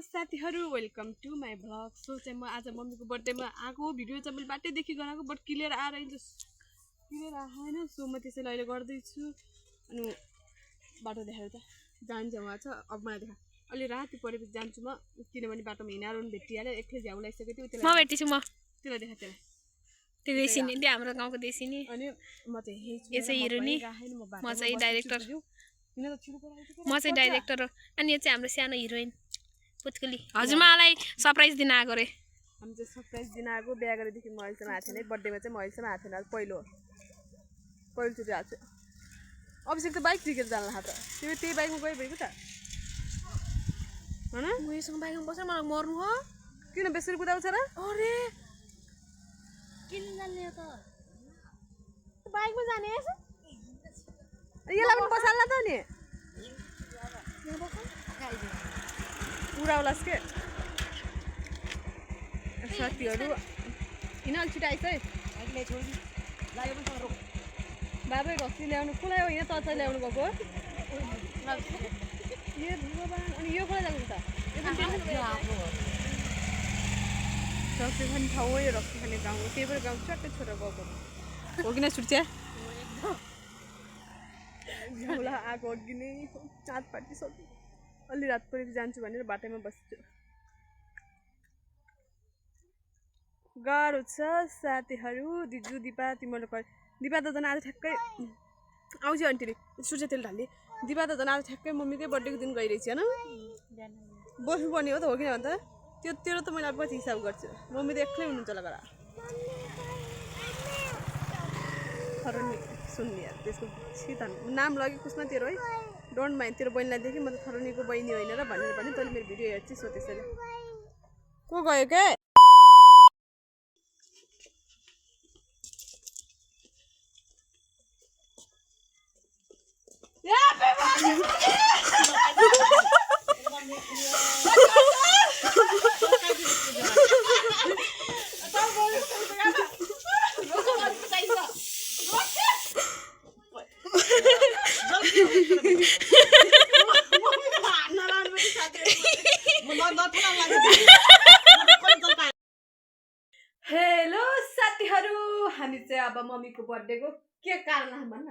साथीहरु welcome to my vlog. So चाहिँ म आज मम्मीको बर्थडेमा आएको भिडियो चाहिँ मैले बाटैदेखि गराएको बट क्लियर आएर क्लियर आएन। सो म त्यसैले अहिले गर्दैछु अनि बाटो देखाएर त जान्छ उहाँ छ। अब मलाई देखा अलि राति परेपछि जान्छु म किनभने बाटोमा हिँडेर पनि भेटिहाल्यो। एकले झ्याउ लागिसकेको थियो त्यसलाई म भेटिछु म त्यसलाई देखा त्यो देसी नि त्यो हाम्रो गाउँको देसी नि अनि म चाहिँ यसै हिरो नि म चाहिँ डाइरेक्टर म चाहिँ डाइरेक्टर हो अनि यो चाहिँ हाम्रो सानो हिरोइन पुत्कुली हजुरमालाई सरप्राइज दिन आएको रे। हामी चाहिँ सरप्राइज दिन आएको बिहा गरेदेखि म अहिलेसम्म आएको थिएन। बर्थडेमा चाहिँ म अहिलेसम्म आएको थिएन। पहिलोचोटि आएको छु। अभिषेक त बाइक झिकेर जानु लाग्यो त तिमी त्यही बाइकमा गइरहेको त होइन म यसँग बाइकमा बसेर मलाई मर्नु हो किन बेसरी कुदाउँछ र अरे किन जाने त बाइकमा जाने यसलाई पनि बसाल्ला त नि पुराउलास् के साथीहरू किन अलि छिटो आइस है बाबै रक्सी ल्याउनु कसलाई हो यहाँ त ल्याउनु गएको ए भगवान् अनि यो कसलाई जानु त रक्सी खाने ठाउँ हो यो रक्सी खाने गाउँ हो त्यही भएर गाउँ च्याट्टै छोरा गएको हो किन छुट्या झौला आएको अघि नै चाँद पाटिसक्यो। अलि रात परेपछि जान्छु भनेर बाटैमा बस्छु। गाह्रो छ साथीहरू। दिजु दिपा तिम्रो दिपा त झन् आज ठ्याक्कै आउँछ आन्टीले सुर्से तेल ढाल्ने दिपा त झन् आज ठ्याक्कै मम्मीकै बर्थडेको दिन गइरहेछ होइन बस्नुपर्ने हो त हो किन भन्छ त्यो तेरो त मैले अब पछि हिसाब गर्छु। मम्मी त एक्लै हुनुहुन्छ होला घर थरनी सुन्ने त्यसको सितन नाम लग्यो कसमा तेरो है डोन्ट माइन्ड तेरो बहिनीलाई देखेँ म त थरनीको बहिनी होइन र भनेर भने तैँले मेरो भिडियो हेर्छु सो त्यसैले को गयो के हेलो साथीहरू हामी चाहिँ अब मम्मीको बर्थडेको के कारण भन्न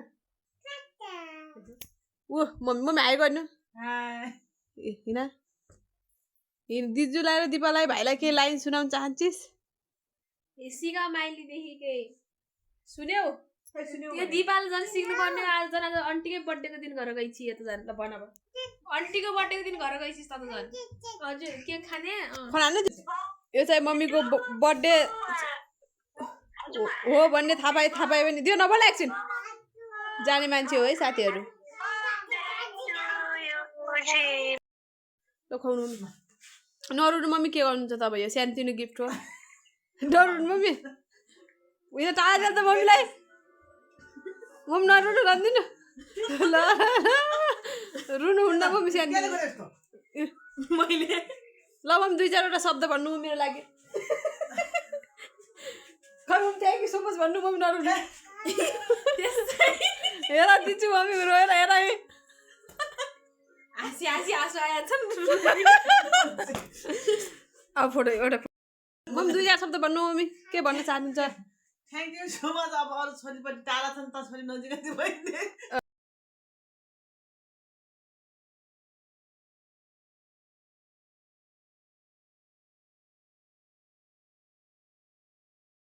ऊ मम्मी आयो गर्नु दिजुलाई र दिपालाई भाइलाई के लाइन सुनाउन चाहन्छिस् सिका माइलीदेखि के सुन्यौ त्यो दिपाले झन् सिक्नु पर्ने आज झन् आज आन्टीकै बर्थडेको दिन घर गइछ यो त झन् ल भन अब आन्टीको बर्थडेको दिन घर गइछिस् त झन् हजुर के खाने यो चाहिँ मम्मीको बर्थडे हो भन्ने थाहा पायो भने दियो नबोल एकछिन जाने मान्छे हो है साथीहरू खुवाउनु नरुनु मम्मी के गर्नुहुन्छ तपाईँ यो सानोतिनो गिफ्ट हो डरुनु मम्मी उयो टाढा त मम्मीलाई मम्मी नरुनु गर्दिनु ल रुनु हुन्न मम्मी सानो मैले ल मम्मी 2-4वटा शब्द भन्नु मेरो लागि mummy thank you so much भन्नु मम्मी नरुनु हेर दिन्छु मम्मी रोएर हेर हाँसी आँसु आइहाल्छ अब फोटो एउटा मम्मी 2-4 शब्द भन्नु मम्मी के भन्न चाहनुहुन्छ थ्याङ्क यू सो मच। अब अरू छोरी पनि टाढा छन् त छोरी नजिकै